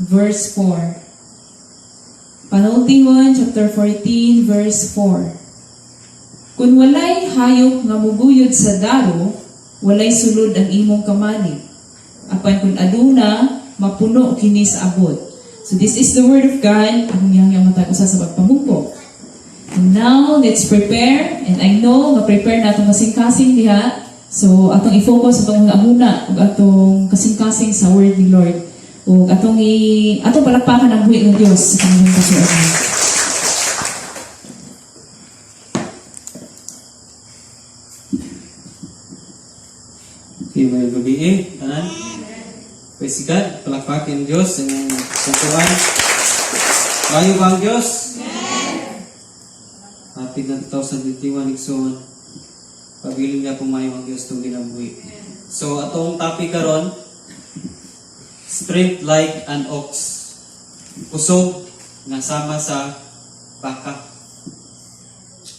verse 4. Panultihon chapter 14 verse 4. Kung walay hayop nga muguyod sa daro, walay sulod ang imong kamalig. Apan kung aduna, mapuno kini sa abot. So this is the word of God. Akong gihangyo matag usa sa pagpamugpo. And now, let's prepare. And I know, nga-prepare na atong kasing-kasing diha. So, atong i-focus atong hunahuna ug atong kasing-kasing sa word ni Lord. Ug atong palakpakan ang buhi ng Dios sa kanilang kasuotan. Okay, may gabi eh. Tanan. Praise God. Palakpakin ang Diyos. Ang santuan. Mayo ba ang Diyos? Hapit na 2021, igsoon. Pabilin niya pumayo ang Diyos itong ginabuhi. So, atong topic karon, strength like an ox. Kusog nga sama sa baka.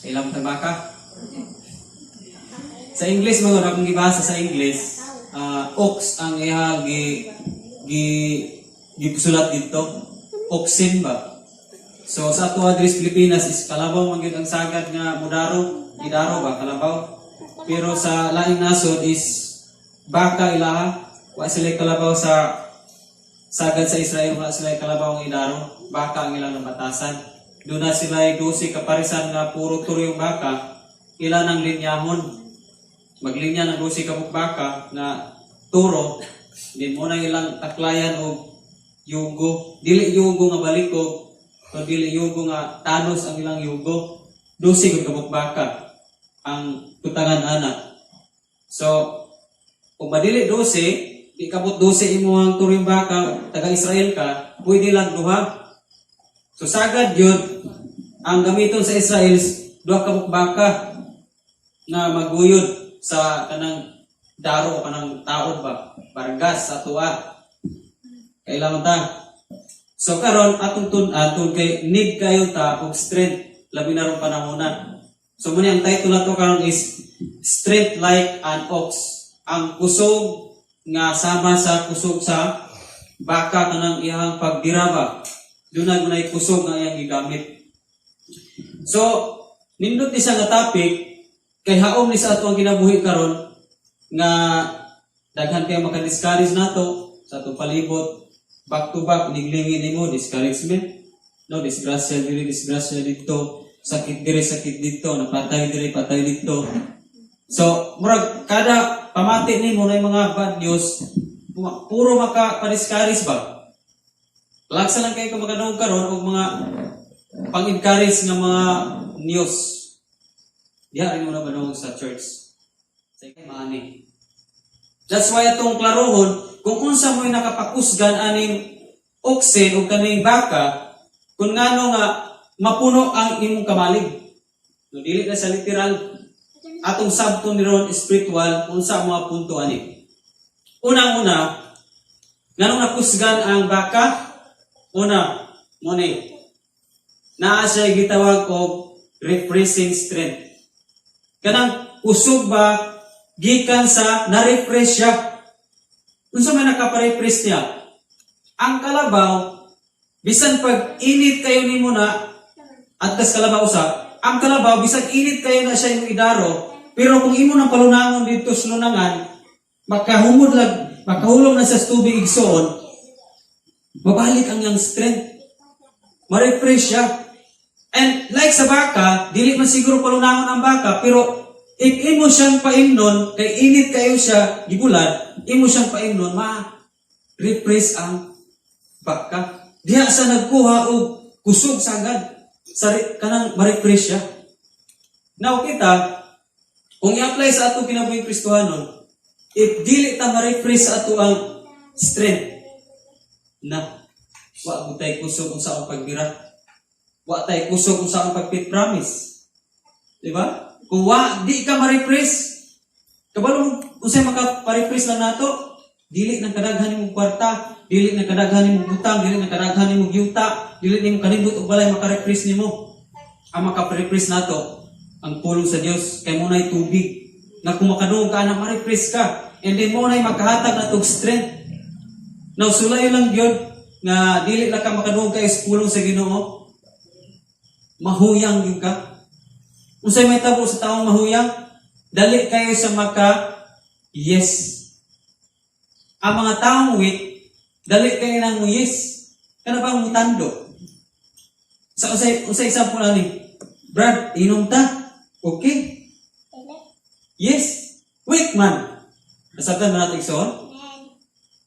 Kailan mo tayo baka? Sa English mga akong gibasa sa English, ox ang iha gi gi gisulat dito. Oxen ba? So sa ato diri sa Pilipinas is kalabaw man gyud ang sagad nga mudaro, gidaro ba kalabaw. Pero sa laing nasod is baka ilaha, wa sila kalabaw sa sagad sa Israel, wala sila kalabaw ang idaro, baka ang ilang nabatasan. Doon na sila 12 kaparisan nga puro turo yung baka, ila ng linyahon. Maglinya ng 12 ka baka nga turo, din mo na ilang taklayan og yugo. Dili yugo nga balikog, o dili yugo nga tanos ang ilang yugo. 12 ka baka ang tutangan ana. So, kung madili 12, di kabot 12 imo ang turo yung baka, taga Israel ka, pwede lang duha. So sagad yun, ang gamiton sa Israel, duha ka baka nga maguyod sa kanang daro o kanang taod ba, bargas sa tuwa. Kailangan ta. So karon atong tun-an kay need kayo ta og strength labi na rong panahona. So muna ang title nato karon is Strength Like an Ox. Ang kusog nga sama sa kusog sa baka kanang iyang pagdiraba. Doon na kusog nga iyang gigamit. So, nindot ni siya nga topic kay haom ni sa ato ang kinabuhi karon nga daghan kayo maka-discourage nato sa atong palibot, back to back niglingi nimo discouragement, no, disgrasya diri, disgrasya dito, sakit diri, sakit dito, napatay diri, patay dito. So murag kada pamati nimo na mga bad news, puro maka pa-discourage ba. Lagsa lang kayo kung maganoong karon og mga pang-encourage nga mga news. Diha rin mo na banong sa church. Sa maani. That's why atong klarohon, kung unsa mo'y nakapakusgan aning oxen o kaning baka, kung ngano nga mapuno ang imong kamalig. No, dili na sa literal. Atong sabton ni ron spiritual, unsa ang mga punto ani. Unang-una, nganong nakusgan ang baka? Una, mo ni, naa siya gitawag og refreshing strength. Kanang kusog ba gikan sa na-refresh siya. Unsa may nakapa-refresh niya? Ang kalabaw, bisan pag init kayo nimo na, atlas kalabaw usa, ang kalabaw bisan init kayo na siya imong idaro, pero kung imo nang palunangon dito sa lunangan, makahumod lag, makahulong na sa tubig igsoon, mabalik ang iyang strength. Ma-refresh siya. And like sa baka, dili man siguro palunangon ang baka, pero if imo siyang paimnon, kay init kayo siya, gibulad, imo siyang paimnon, ma-refresh ang baka. Diha sa nagkuha og kusog sagad, sa kanang ma-refresh siya. Now kita, kung i-apply sa atong kinabuhing Kristohanon, if dili ta ma-refresh sa ato ang strength, na wa gud tay kusog unsa ang pagbira. Wa tay kusog unsa ang pagpit promise. Di ba? Kung wa di ka ma-refresh, kabalo mo unsay maka-refresh lang nato, dili nang kadaghan nimong kwarta, dili nang kadaghan nimong butang, dili nang kadaghan nimong yuta, dili nimo kanindot og balay maka-refresh nimo. Ang maka-refresh nato ang pulong sa Dios kay mo nay tubig nga kung makadungog ka na ma-refresh ka, and then mo nay makahatag natog strength. Now sulay lang gyud. Nga dili na ka makadungog kay sa pulong sa Ginoo? Mahuyang gyud ka. Unsay may tabo sa taong mahuyang? Dali kayo sa maka yes. Ang mga taong weak, dali kayo nang yes. Kana bang mutando? Sa unsay example ani? "Brad, inom ta." Okay? Yes. Weak man. Nasabtan ba natin, igsoon?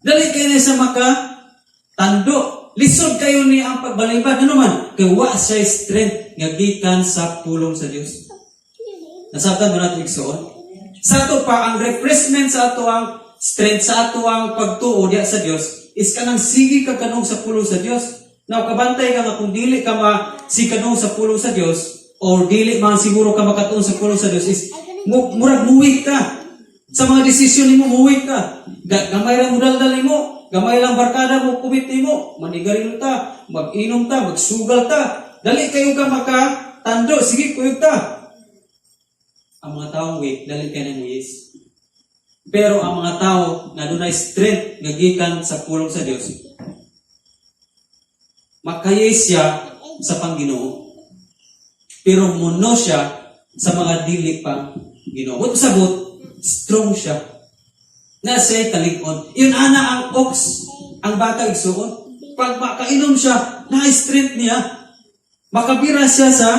Dali kayo na sa maka tando. Lisod kayo ni ang pagbalibad. Ano man? Kay wa siya strength nga gikan sa pulong sa Dios. Nasabtan ba natin, igsoon? Sa ato pa, ang refreshment sa ato, ang strength sa ato, ang pagtuo diya sa Dios is kanang sige ka kanong sa pulong sa Dios. Now, kabantay ka nga kung dili ka ma si kanong sa pulong sa Dios or dili man siguro ka makatuon sa pulong sa Dios is murag muwik ka. Sa mga desisyon nimo, muwik ka. Gamay lang mudaldal nimo, gamay lang barkada mo kumit nimo, manigarilyo ta, mag-inom ta, magsugal ta. Dali kayo ka maka tando, sige kuyog ta. Ang mga taong weak, dali kayo ng yes. Pero ang mga tao nga dunay strength nga gikan sa pulong sa Dios, makayes siya sa pangginoo. Pero muno siya sa mga dili pa Ginoo. What sabot, strong siya. Na siya kalig-on. Yun ana ang ox, ang baka, igsuon. Pag makainom siya, na strength niya. Makabira siya sa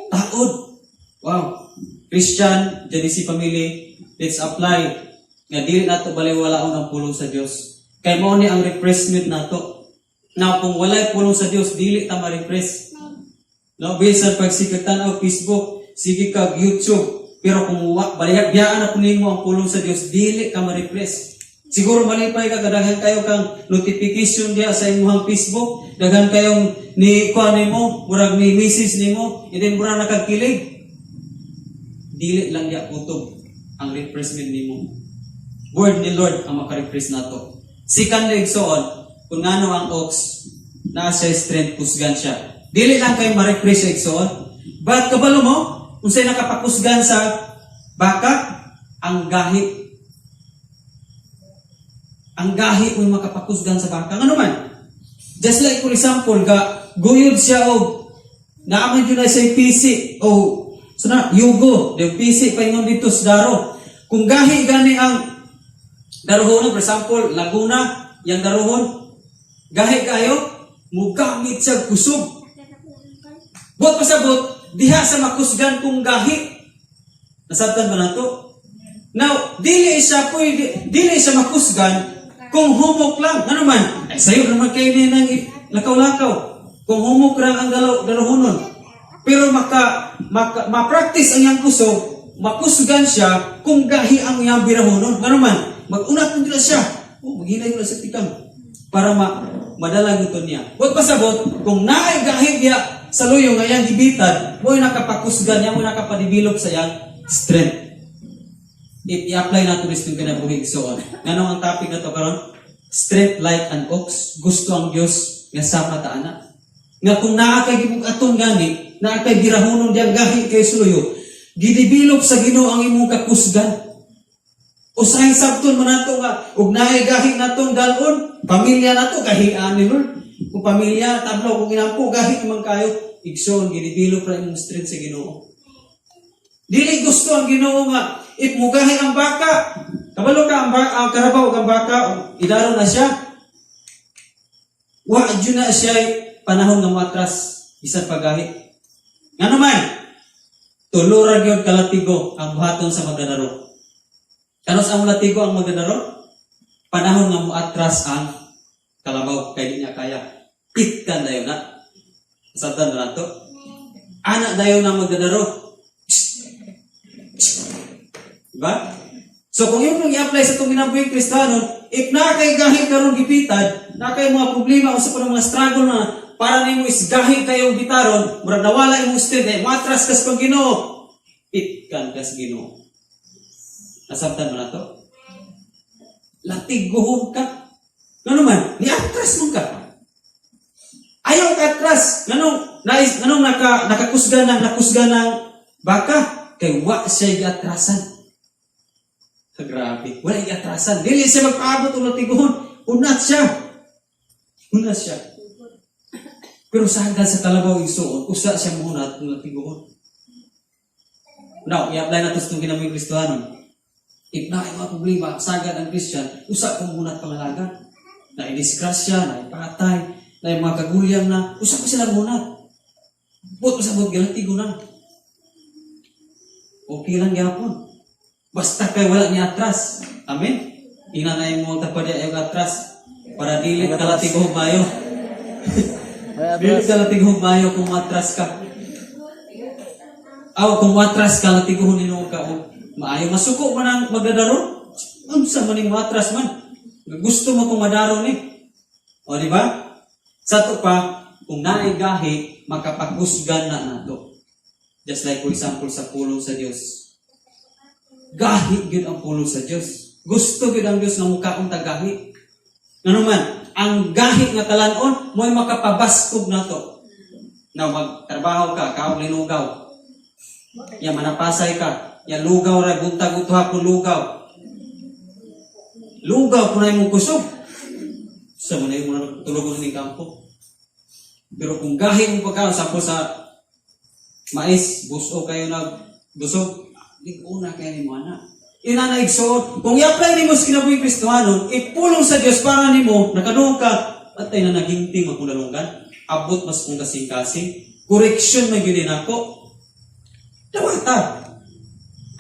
taod. Wow. Christian, Genesis family, let's apply nga dili nato baliwalaon ang pulong sa Dios. Kay mao ni ang refreshment nato. Now, kung walay pulong sa Dios, dili ta ma-refresh. No, bisan pag sige tan-aw Facebook, sige kag YouTube, pero kung wa baliyak biyaan na kunin mo ang pulong sa Dios, dili ka ma-refresh. Siguro malipay ka, kadaghan kayo kang notification diya sa imong Facebook, daghan kayong ni kuan nimo, murag ni message nimo, and then murag nakagkilig. Dili lang diya kutob ang refreshment nimo. Word ni Lord ang maka-refresh nato. Secondly, igsoon, kung ngano ang ox naa siya strength, kusgan siya. Dili lang kay ma-refresh siya, igsoon. But kabalo mo, unsay nakapakusgan sa baka? Ang gahi. Ang gahi mo makapakusgan sa baka. Ano man? Just like, for example, ga guyod siya og naaman yun na siya PC o so na yugo, the PC paingon dito sa daro. Kung gahi gani ang darohon, for example, Laguna, yang darohon, gahi kayo, mugamit siya kusog. Buot pasabot, diha sa makusgan kung gahi. Nasabtan ba nato? Now, dili siya pwede, dili siya makusgan kung humok lang. Ano man? Ay, sayo naman kayo ni ng lakaw-lakaw. Kung humok lang ang dalaw, darohonon. Pero maka ma-practice ang iyang kusog, makusgan siya kung gahi ang iyang birahonon. Ano man? Mag-unat mo siya. Oh, maghinay mo na sa tikang para madala ito niya. Huwag pasabot, kung naay gahi niya sa luyo nga iyang gibitad, mo'y nakapakusgan niya, mo'y nakapa-develop sa iyang strength. If i-apply nato this yung kinabuhi, so on. Nganong ang topic na to karon? Strength like an ox. Gusto ang Dios nga sama ta ana. Nga kung naa kay gibug-aton gani, naa kay birahonon diyang gahi kay suluyo, gidevelop sa Ginoo ang imong kakusgan. Usahay sabton man nato nga ug naay gahi natong dalon, pamilya nato gahian ni Lord. Kung pamilya tablaw kung inampo, gahi man kayo, igsoon, gidevelop ra imong strength sa Ginoo. Dili gusto ang Ginoo nga if mugahi ang baka, kabalo ka ang karabaw ug ang baka idaro na siya. Wa jud na siya panahon nga moatras bisan pagahi. Ngano man? Tulo ra gyud kalatigo ang buhaton sa magdadaro. Kanus ang latigo ang magdadaro? Panahon nga moatras ang kalabaw kay di niya kaya. Pitkan dayon na. Sabtan na nato. Ana dayon na magdadaro. Diba? So kung imong i-apply sa itong kinabuhing Kristiyano, if naa kay gahi karon gipitad, naa kay mga problema o sa mga struggle na para nimo is gahi kayong bitaron, murag nawala imong strength, eh, matras kas pang Ginoo, pitkan kas Ginoo. Nasabtan mo na to? Latiguhon ka. Ngano man, niatras mo ka. Ayaw ka atras. Nganong, nais, nganong nakakusga ng baka, kay wa siya giatrasan. Grabe. Wala giatrasan. Dili siya magpaabot og latiguhon. Unat siya. Hunat siya. Pero sagad sa kalabaw, igsuon, usa siya muhunat kung latiguhon. Now, i-apply nato sa itong kinabuhing Kristohanon. If naay mga problema, sagad ang Christian, usa kong hunat pangalagad. Na idisgrasya, na ipatay, na mga kagulyang na, usa ko sila hunat. Buot pasabot, gilatigo na. Okay lang gyapon. Basta kay wala ni atras. Amen? Ina na yung mga tapad yung atras. Para dili ka latigong mayo. Dili ka latigong mayo kung matras ka. Aw, kung matras ka, latiguhon nino ka o maayo. Masuko man ang magdadaro. Unsa man ning matras man? Gusto mo kung madaro ni. O, di ba? Sa ato pa, kung naay gahi, makapaghusgan na nato. Just like, for example, sa pulong sa Dios. Gahi gyud ang pulong sa Dios. Gusto gyud ang Dios nga mukaon ta gahi. Ngano man, ang gahi nga talan-on mo'y makapabaskog nato. Na magtrabaho ka, kaog linugaw. Ya manapasay ka, ya lugaw ra buntag udto hapon lugaw. Lugaw kun imong kusog. Sa man yung mga tulog ning kampo. Pero kung gahi mong pagkaon sample sa mais, buso kayo na busog, di una kayo ni mo ana. Ina na, igsoon, kung i-apply nimo sa kinabuhi Kristohanon, ipulong sa Dios para nimo, nakadungog ka, atay na naginting akong dalunggan, abot mas kong kasing-kasing, correction man gyud nako. Dawata.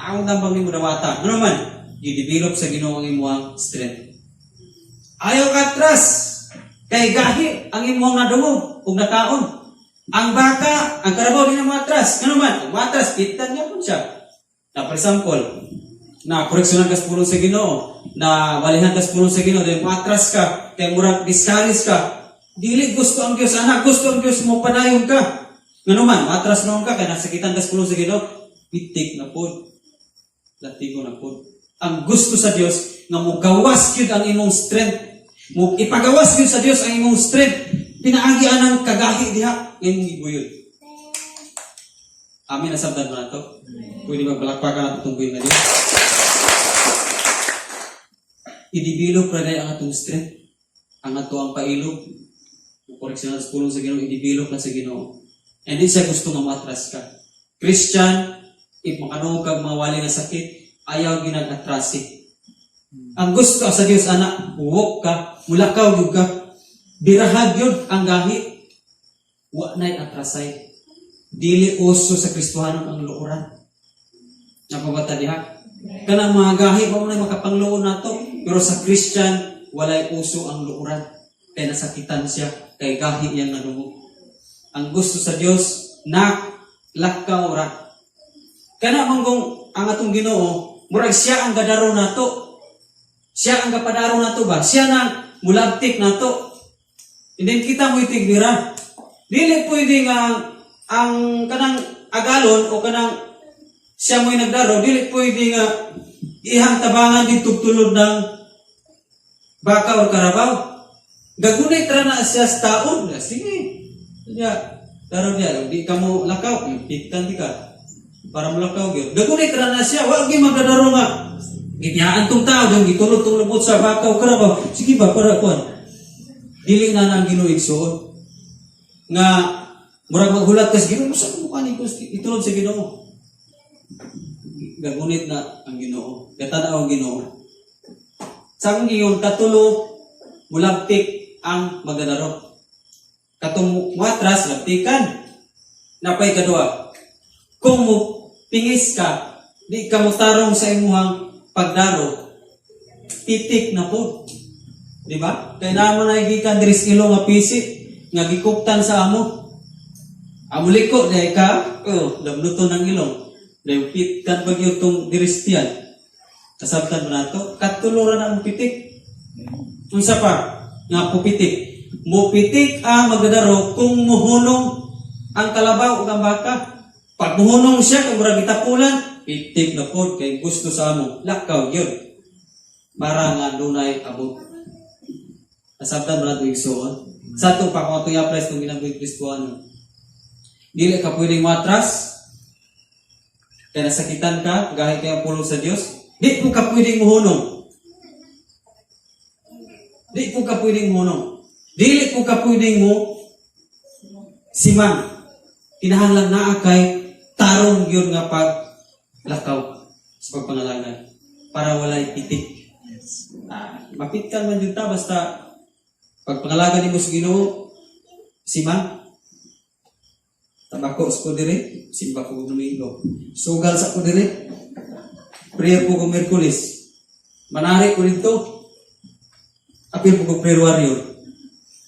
Ang tambang nimo, dawata. Ano man, gi-develop sa Ginoo ang imong strength. Ayaw ka atras. Kay gahi ang imong nadungog ug nakaon. Ang baka, ang karabaw, di na matras. Ano man, kung matras, pitan niya po siya. Na for example, na koreksyonan ka sa pulong sa Ginoo, na balihan ka sa pulong sa Ginoo, dahil matras ka, kay murag discourage ka. Dili gusto ang Dios, anak, gusto ang Dios mo padayon ka. Ngano man, matras noon ka, kay nasakitan ka sa pulong sa Ginoo, pitik na po. Latigo na po. Ang gusto sa Dios nga mogawas gyud ang imong strength. Mo ipagawas gyud sa Dios ang imong strength. Pinaagi anang kagahi diha nga imong gibuyod. Amen, nasabtan mo na to? Pwede ba palakpakan nato itong buhay nga Dios? I-develop ra ang atong strength. Ang ato ang pailog. Koreksyon sa pulong sa Ginoo, i-develop na sa Ginoo. And di siya gusto nga matras ka. Christian, if makadungog kag mawali nga sakit, ayaw ginag-atrasi. Ang gusto sa Dios ana, walk ka, mulakaw gyud ka. Birahag gyud ang gahi. Wa nay atrasay. Dili uso sa Kristohanon ang luoran. Napabata diha? Kanang mga gahi mao na makapangluon nato, pero sa Christian walay uso ang luoran. Kay nasakitan siya, kay gahi iyang nadungog. Ang gusto sa Dios nak lakaw ra. Kana man kung ang atong Ginoo, murag siya ang gadaro nato. Siya ang gapadaro nato ba? Siya na mulabtik nato. And then kita mo itigbira. Dili pwede nga ang kanang agalon o kanang siya mo'y nagdaro, dili pwede nga ihang tabangan dito tulod ng baka o karabaw. Gagunit ra na siya sa taon. Sige. Kanya, daro niya, di ka mo lakaw, pitan di ka. Para mo lakaw gyud. Gagunit ra na siya, wa gyud magdadaro nga. Gitiyaan tong tao, dong gitulod tong lubot sa baka o karabaw. Sige ba, para kuan. Dili na nang Ginoo, igsoon. Nga murag maghulat ka sa Ginoo, sa mukha ni itulod sa Ginoo. Gagunit na ang Ginoo. Gatanaw ang Ginoo. Sa akong giingon, katulo mulabtik ang magadaro. Katong muatras, labtikan. Napay kadua. Kung mo pingis ka, di ka mo tarong sa imuhang pagdaro, pitik na po. Di ba? Kay namo na gikan diri sa ilong nga pisi nga gikuptan sa amo. Amo liko dahil ka, oh, labnuton ng ilong. Dahil pitkan pag yung tong diristian. Kasabtan mo na to, katulo ra na ang pitik. Unsa pa nga pupitik? Mupitik ang magdadaro kung muhunong ang kalabaw ug ang baka. Pag muhunong siya, kung murag gitapulan, pitik na pod kay gusto sa amo. Lakaw gyud. Para nga dunay abot. Nasabtan mo na ito, igsuon. Sa ato pa, kung ato i-apply sa itong ginagawa Kristohano. Dili ka pwedeng matras, kaya nasakitan ka, gahi kay ang pulong sa Dios. Di po ka pwedeng muhunong. Di po ka pwedeng muhunong. Dili po ka pwedeng mo simang. Kinahanglan naa kay tarong gyud nga paglakaw sa pagpangalagad para walay pitik. Ah, mapitkan man jud ta basta pagpangalagad nimo sa Ginoo, simang. Tabako sa ko diri, simba ko Domingo. Sugal sa ko diri. Prayer po ko Miyerkules. Manari ko dito. Apil po ko prayer warrior.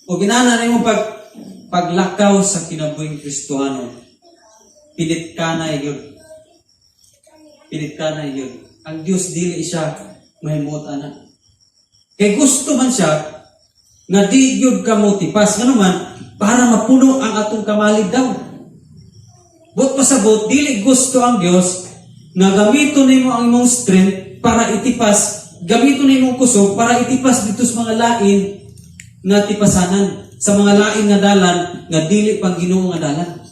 O ginana nimo paglakaw sa kinabuhing Kristohano. Pilit ka na yun. Pilit ka na yun. Ang Diyos, dili siya mahimuot ana. Kay gusto man siya nga di gyud ka mo tipas, ngano man para mapuno ang atong kamalig daw. Buot pasabot, dili gusto ang Dios nga gamiton nimo ang imong strength para itipas, gamiton nimo ang kusog para itipas dito sa mga lain nga tipasanan, sa mga lain nga dalan nga dili pang Ginoo nga dalan.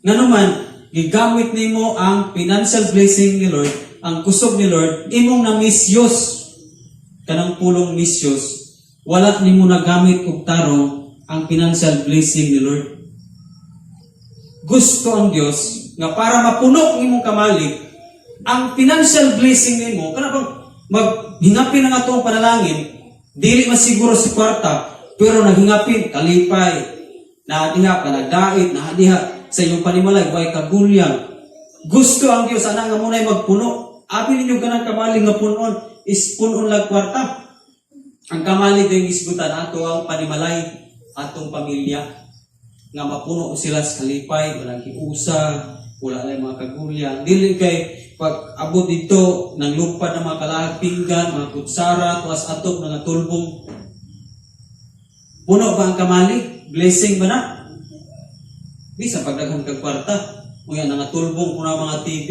Ngano man, gigamit nimo ang financial blessing ni Lord, ang kusog ni Lord, imong na misuse kanang pulong misuse, wala nimo nagamit og tarong ang financial blessing ni Lord. Gusto ang Dios nga para mapuno ang imong kamalig, ang financial blessing nimo, kana bang maghingapin ang atong panalangin, dili man siguro si kwarta, pero naghingapin kalipay, naa diha panagdait, naa diha sa inyong panimalay, way kagulyang. Gusto ang Dios ana nga munay magpuno. Abi ninyo kanang kamalig nga punon is punon lang kwarta. Ang kamalig ay gisgutan ato ang panimalay, atong pamilya nga mapuno sila sa kalipay, walang hiusa, wala lang mga kagulyan. Dili kay pag abot dito ng lupad ng mga kalahag pinggan, mga kutsara, tuas atop, mga tulbong. Puno ba ang kamalig? Blessing ba na? Bisa pagdaghan kag kwarta, uya nga tulbong kuna mga TV,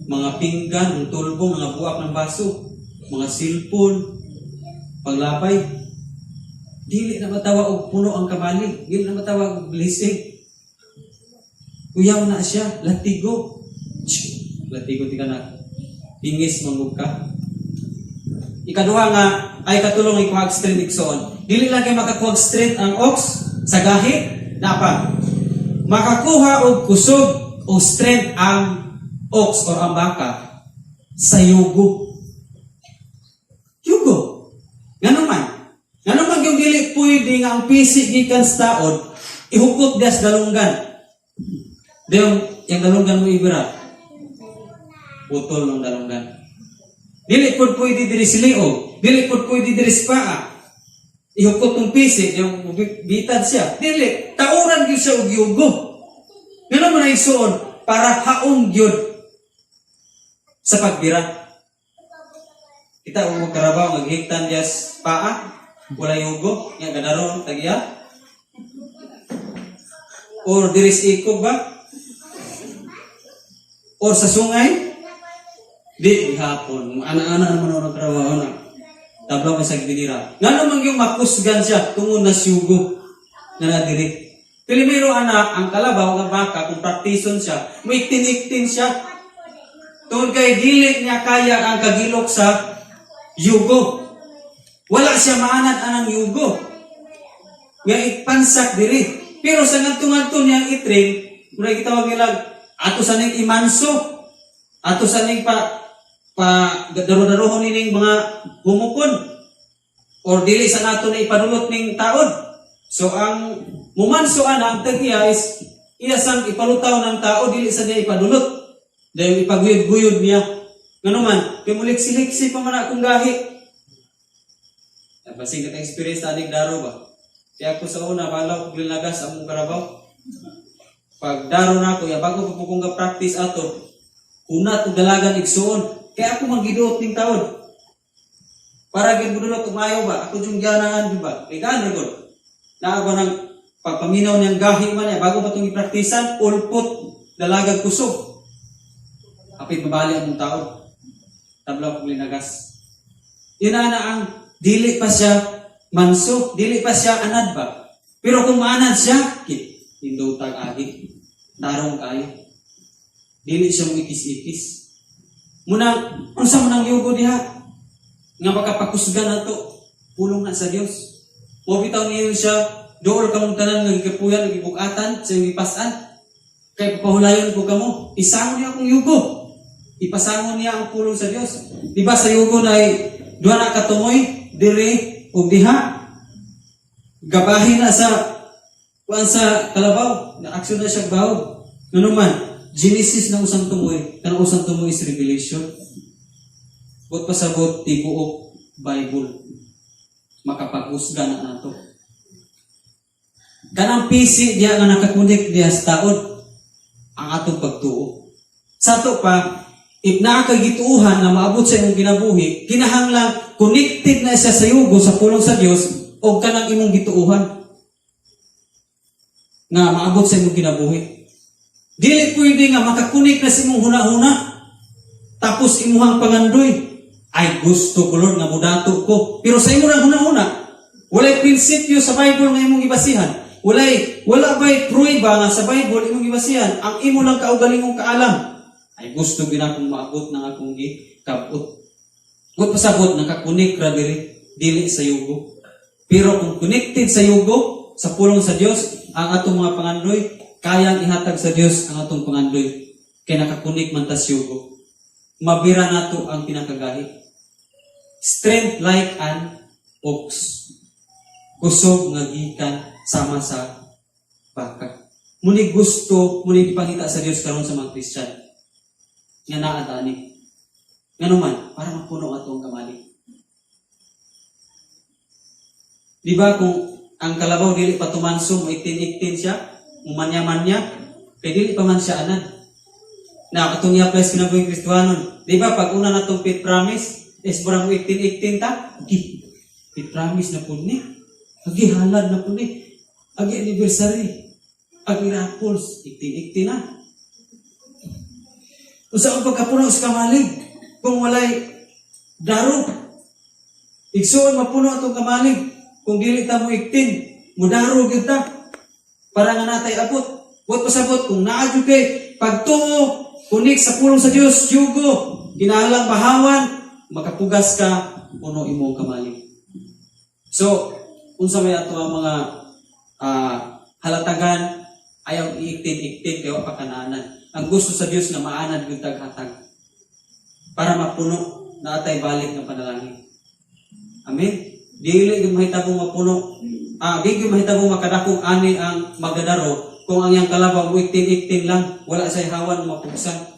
mga pinggan, ang tulbong, mga buak ng baso, mga cellphone, paglabay. Dili na matawa og puno ang kamalig, dili na matawa og blessing. Uyaw na siya, latigo. Tsk, latigo ti ka na. Pingis mangug ka. Ikaduha nga ay katulong ikuhag strength, igsoon. Dili lang kay makakuhag strength ang ox sa gahi, napa. Makakuha og kusog o strength ang ox or ang baka sa yugo. Yugo. Ngano man? Ngano man yung dili pwede nga ang pisi gikan sa taod ihukot das dalunggan? Diyong, yung dalunggan mo ibira. Putol ng dalunggan. Dili pud pwede diri sa liog. Dili pud pwede diri sa paa. Ihukot tong pisi, yung bitad siya. Dili, tauran gyud siya og yugo. Ngano man, igsoon, para haong gyud sa pagbira. Kita mo karabaw maghigtan dias paa, wala yugo, nya gadaron tagya. Or diri sa ikog ba? Or sa sungay? Di gihapon. Ana-ana naman ang karabaw na. Tabla mo sa ginira. Ngano man yung makusgan siya tungod na siyugo nga na diri. Primero ana ang kalabaw nga baka, kung praktison siya, muiktin-iktin siya. Tungod kay dili niya kaya ang kagilok sa yugo. Wala siya maanad anang yugo. Nga ipansak diri. Pero sa ngadto-ngadto niyang i-train, mura gitawag nila ato sa ning imanso. Ato sa ning pa pa daro-darohon nining mga humukon or dili sa nato na ipadulot ning taod. So ang mumanso ana ang tag-iya is iya sang ipalutaw ng tao, dili sa niya ipadulot. Dahil ipaguyod-guyod niya. Ngano man, kay muliksi-liksi pa man akong gahi. Basing naka-experience ta daro ba? Kaya ako sa una, balaw ko linagas among karabaw. Pag daro na ako, ya bago pa po kong ga-practice ato, una og dalagan, igsuon. Kaya ako manggiduot ning taon. Para gyud budulot umayo ba? Ako yung ganahan di ba? Kay gaano gud. Naa ba nang pagpaminaw niyang gahi man niya bago pa itong ipraktisan, ulpot dalagag kusog. Apit mabali ang taon. Tablaw kong linagas. Ina na ang dili pa siya manso, dili pa siya anad ba? Pero kung maanad siya, kit, indotag agi. Tarong kayo. Dili siya mo ikis-ikis. Munang, unsa man ang yugo diha? Nga makapakusgan nato, pulong na sa Dios. Mao bitaw niyo siya, "Duol kamong tanan nga gikapuyan ug gibug-atan sa inyong gipas-an. Kay papahulayon ko kamo." Isangon niya akong yugo. Ipasangon niya ang pulong sa Dios. Di ba sa yugo na duha na katumoy, diri ug diha. Gabahin na sa kuan sa kalabaw, na aksyon na siya bahog. Ngano man, Genesis na usang tumoy, kanang usang tumoy is Revelation. Buot pasabot, tibuok Bible. Makapag-usga na nato. Kanang PC diya nga nakakunik diya sa taod ang atong pagtuo. Sa ato pa, if naa kay gituuhan nga maabot sa imong kinabuhi, kinahanglan connected na siya sa yugo sa pulong sa Dios o kanang imong gituuhan nga maabot sa imong kinabuhi. Dili pwede nga makakunik na sa imong huna-huna tapos imuhang pangandoy. "Ay, gusto ko, Lord, nga mudato ko." Pero sa imong huna-huna, walay prinsipyo sa Bible nga imong gibasihan. Wala ba'y pruweba nga sa Bible imong gibasihan? Ang imo lang kaugalingong kaalam. "Ay, gusto gina akong maabot ng akong gikabot." Buot pasabot, nakakunik ra diri, dili sa yugo. Pero kung connected sa yugo, sa pulong sa Dios, ang atong mga pangandoy, kayang ihatag sa Dios ang atong pangandoy. Kay nakakunik man tas yugo. Mabira nato ang pinakagahi. Strength like an ox. Kusog nga gikan sama sa baka. Muni gusto, muni ipangita sa Dios karon sa mga Christian nga naa dani. Ngano man, para mapuno ato ang kamalig. Di ba kung ang kalabaw dili pa tumanso, mo iktin-iktin siya, mumanya-manya, kay dili pa man siya anad. Na atong i-apply sa kinabuhing Kristohanon. Di ba pag una natong faith promise, is murag mo iktin-iktin ta, agi, faith promise na pud ni. Agi, halad na pud ni. Agi, anniversary. Agi, raffles, iktin-iktin na. Unsa ang pagkapuno sa kamalig kung walay daro? Igsuon, mapuno atong kamalig kung dili ta mo iktin, mudaro gyud ta. Para nga natay abot. Buot pasabot, kung naa gyud kay pagtuo, kunik sa pulong sa Dios, yugo, kinahanglang bahawan, makapugas ka, puno imong kamalig. So, unsa may ato ang mga halatagan, ayaw iiktin-iktin kay wa pa kanaanan. Ang gusto sa Dios nga maanad gyud taghatag para mapuno na atay balik nga panalangin. Amen. Dili gyud mahitabong mapuno. Di gyud mahitabong makadakong ani ang magdadaro kung ang iyang kalabaw mo iktin-iktin lang, wala say hawan mapugsan.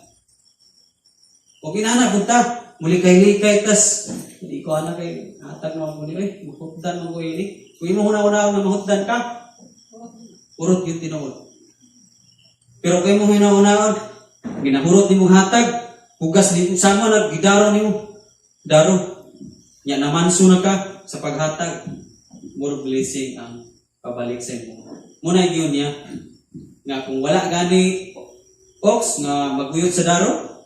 O kinana punta, muli kay tas hindi ko ana kay hatag naman mo ni, oy, mahutdan man ko ini. Kung imo huna-huna nga mahutdan ka, urot yung tinuod. Pero kay mo huna-hunaon, ginahurot nimo hatag, hugas ni sama na gidaro nimo. Daro. Nya namanso na ka sa paghatag. More blessing ang pabalik sa imo. Muna gyud niya nga kung wala gani ox nga maguyot sa daro,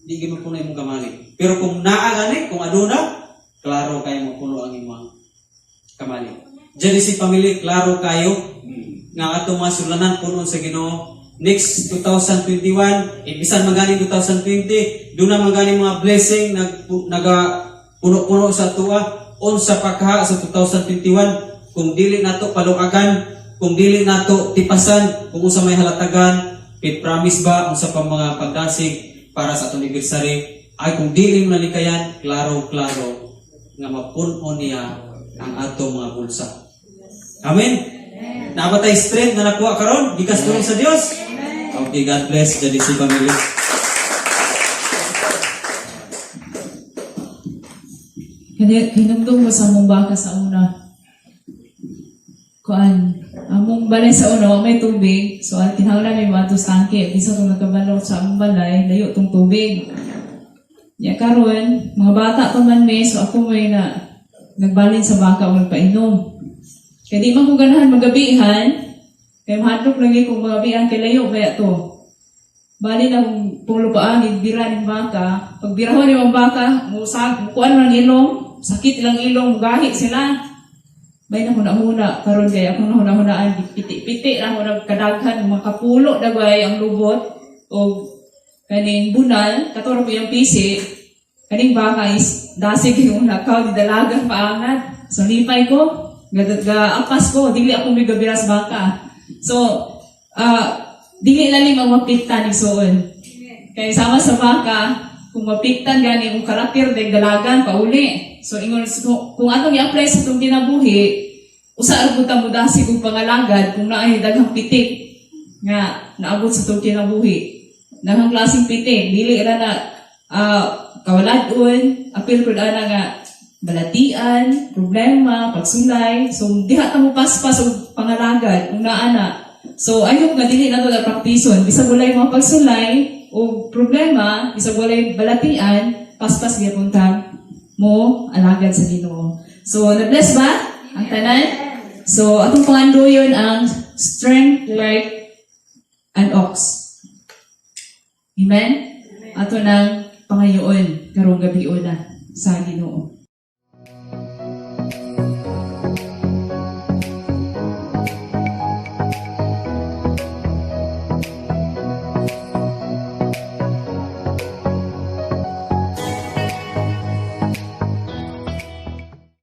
di gyud mapuno imong kamalig. Pero kung naa gani, kung aduna, klaro kayo mapuno ang imong kamalig. Genesis family, klaro kayo nga atong mga sulanan puno sa Ginoo. Next 2021, bisan man gani 2020, doon na man gani mga blessing nag naga puno-puno sa tuwa unsa pa kaha sa 2021 kung dili nato paluagan, kung dili nato tipasan, kung unsa may halatagan, faith promise ba, unsa pa mga pagdasig para sa atong anniversary, ay kung dili mo nalikayan, klaro-klaro nga mapuno niya ang atong mga bulsa. Amen. Naa ba tay strength na nakuha karon gikas tulong sa Dios? Okay, God bless Jadisi family. Hinumdum ko sa among baka sa una. Kuan, among balay sa una, wa may tubig. So, ang kinahanglan may mga tangke. Bisa kung nagkabalo sa among balay, layo tong tubig. Ya karon, mga bata pa man may, so ako may na nagbalin sa baka o magpainom. Kaya di man ko ganahan magabihan, kay mahadlok lagi kung magabihan kay layo kaya to. Bali na kung pulupaan, igbira ng baka. Pag birahon yung baka, musag, mukuan lang ilong, sakit ilang ilong, mugahi sila. May nahuna-huna, karon kay akong nahuna-hunaan, piti-piti na ako nagkadaghan, mga kapulo dagway ang lubot, o kaning bunal, katuro ko yung pisi, kaning baka is dasig yung lakaw, di dalaga paangat. So lipay ko. Ga apas ko, dili ako may gabiras baka. So, dili lalim ang mapiktan, igsoon. Kay sama sa baka, kung mapiktan gani ang karakter dahil dalagan pauli. So ingon kung atong i-apply sa itong kinabuhi, usa ra pud ta mudasig og pangalagad kung naay daghang pitik nga naabot sa itong kinabuhi. Daghang klaseng pitik, dili ra na kawalad-on, apil pud ana nga balatian, problema, pagsulay. So diha ta mo paspas og pangalagad kung naa na. So I hope nga dili nato na praktison bisag walay mga pagsulay o problema, bisag walay balatian, paspas gyapon ta mo alagad sa Ginoo. So na-bless ba ang tanan? So atong pangandoyon ang strength like an ox. Amen? Ato nang pangayoon karong gabi na sa Ginoo.